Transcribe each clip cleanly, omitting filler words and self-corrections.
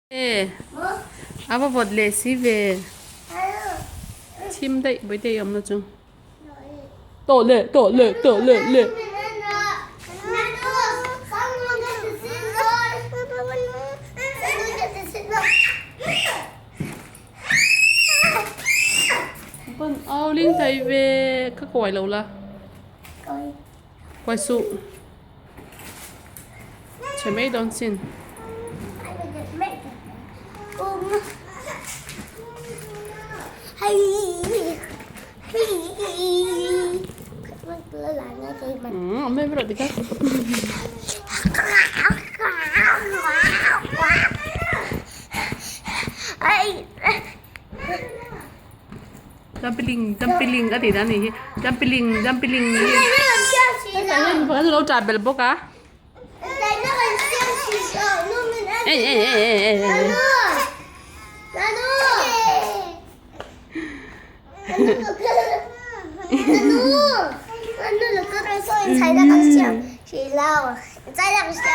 E a va vawt leh si ve. Chhim daih bawihte i awmna chu. Tawh leh tawh leh tawh leh leh. Ban au ling thei ve ka kuai lo la. Kuai suh. Chhe mai dawn sin. Mai rawh tikha. Jumping jumping a tih dan a nih hi jumping jumping hetah hian mipa an lo tah belh bawk a ei ei ei ei ei ei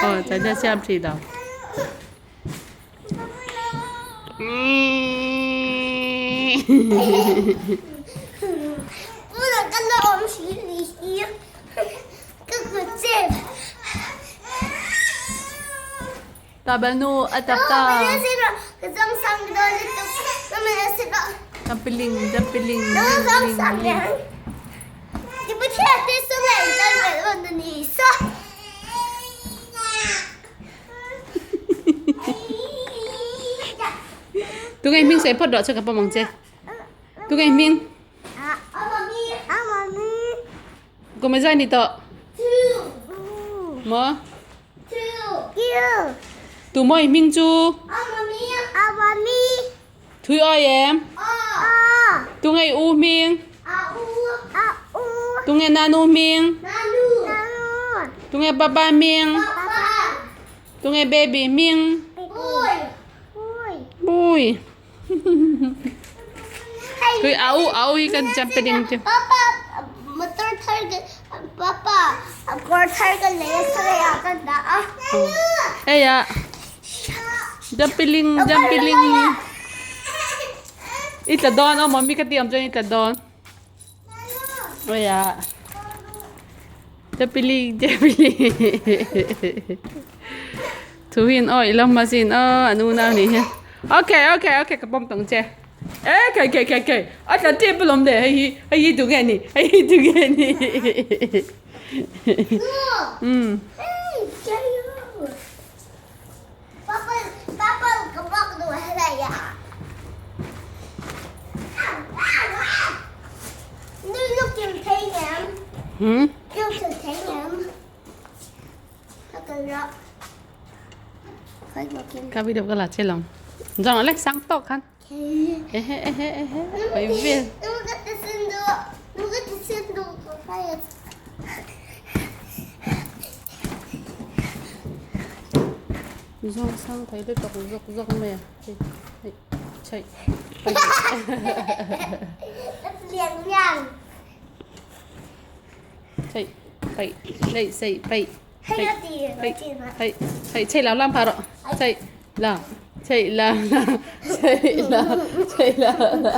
aw chai siam thin lo. Tabal nu a tap ta. Jumping jumping ling ling. Tunge hming sawi phawt rawh chu ka pawm ang che. Tunge hming? Kum a zai ni tawh. Maw? Tu maw i hming chu? Thui awi em? Tunge i u hming? Tunge nanu hming? Tunge papa hming? Tunge baby hming? Bui. Tui au au hi kan champion chu. Papa motor thar papa kawr thar ka lei a saw ah ka dah a. Hei ah. Jumping jumping I tla dawn aw mummy ka tih awm chuan i tla dawn. Oi ah. Jumping jumping Thu hian aw i lo hma sin aw an unau nih hian. Okay okay okay ka pawm tawng che. E kei kei kei kei a tla tep alawm le hei hi hei hi tunge ni hei hi tunge ni. Um. Hmm? Ka video ka la che long. Jong le sang tok khan. Ehe ehe ehe. Pai vel. Zawng sang thei lutuk zawk zawk mai a hei hei chheih chheih paih hleih seih paih hei hei hei hei chheih lam lam phah rawh chheih la chheih la la chheih la chheih la la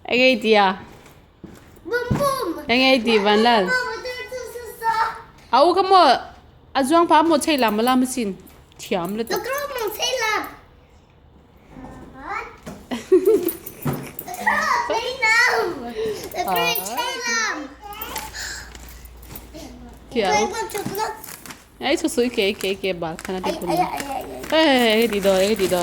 eng nge i tih a eng nge i tih Vanlal a u kha maw a zuang phah maw chheih lam lam asin thiam lutuk. Ei chu sui ke ke ke bal khana te pun. Ei ei di do ei di do.